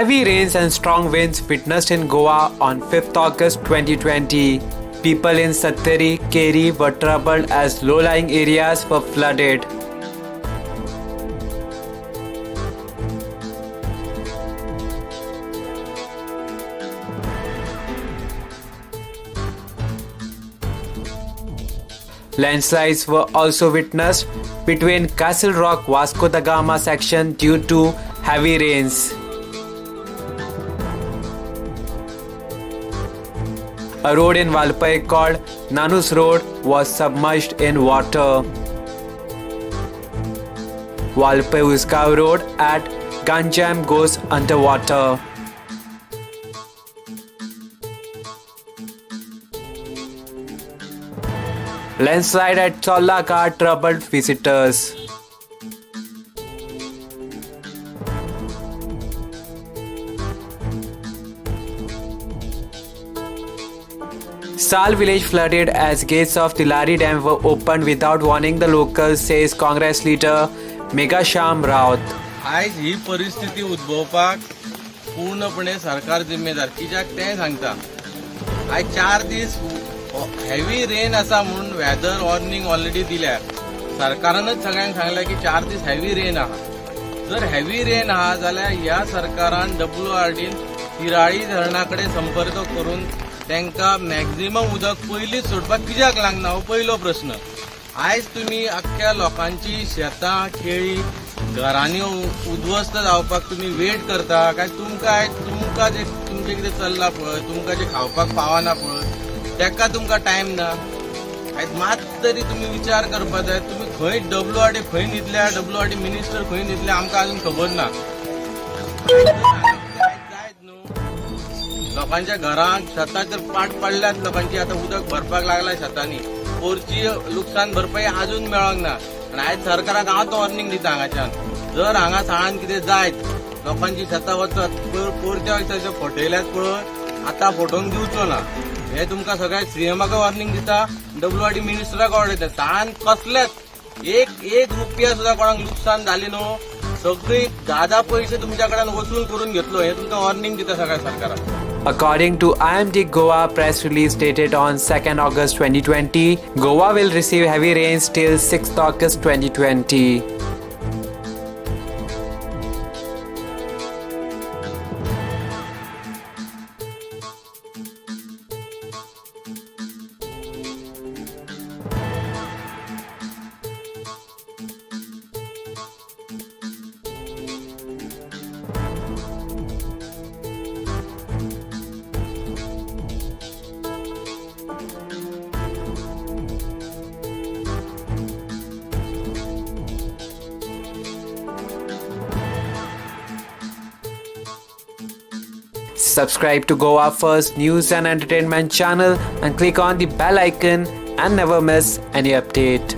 Heavy rains and strong winds witnessed in Goa on 5th August 2020. People in Sattari, Keri were troubled as low-lying areas were flooded. Landslides were also witnessed between Castle Rock Vasco da Gama section due to heavy rains. A road in Valpoi called Nanus Road was submerged in water. Valpoi Usgao Road at Ganjam goes underwater. Landslide at Chorla Ghat troubled visitors. Sal village flooded as gates of Tillari Dam were opened without warning the locals, says Congress leader Meghashyam Raut. आयज ही परिस्थिती उद्भवपाक पूर्णपणे सरकार जिम्मेदार. कित्याक तें सांगता, आयज 4 दीस हेवी रेन आसा म्हणून वेदर वॉर्निंग ऑलरेडी दिल्या. सरकारानच सगळ्यांक सांगलें की 4 दीस हेवी रेन आहा. जर हेवी रेन आहा जाल्यार ह्या सरकारान WRDन तिराळी धरणा कडेन संपर्क करून तांकां मॅक्झिमम उदक पयलींच सोडपाक कित्याक लागना हो पयलो प्रश्न. आयज तुमी अख्ख्या लोकांची शेतां केळी घरांनी उद्ध्वस्त जावपाक तुमी वेट करता काय तुमकां आयज तुमकां जे तुमचें कितें चल्लां पळय, तुमकां जें खावपाक पावना पळय तेका तुमकां टायम ना. आयज मात तरी तुमी विचार करपाक जाय. तुमी खंय WRD खंय न्हिदल्या, WRD minister खंय न्हिदल्या आमकां अजून खबर ना. जायत न्हू लोकांच्या घरांत शेतां तर पाट पडल्यात लोकांची, आतां उदक भरपाक लागला शेतांनी. पोरची लुकसाण भरपाई अजून मेळोंक ना. आनी आयज सरकाराक हांव तो वॉर्निंग दिता हांगाच्यान, जर हांगा साळान कितें जायत लोकांची शेतां वचत पोरच्या दिसा फटयल्यात पळय आतां फटोवंक दिवचो ना. हे तुमकां सगळ्या CMाक वॉर्निंग दिता, WRD मिनिस्टराक ऑर्डर दिता. साळान कसलेच एक रुपया सुद्दां कोणाक लुकसाण जाली न्हू, सगळी 10 पयशे तुमच्या कडेन वसूल करून घेतलो. हे तुमकां वॉर्निंग दिता सगळ्या सरकाराक. According to IMD Goa press release dated on 2nd August 2020, Goa will receive heavy rains till 6th August 2020. Subscribe to Goa First News and Entertainment channel and click on the bell icon and never miss any update.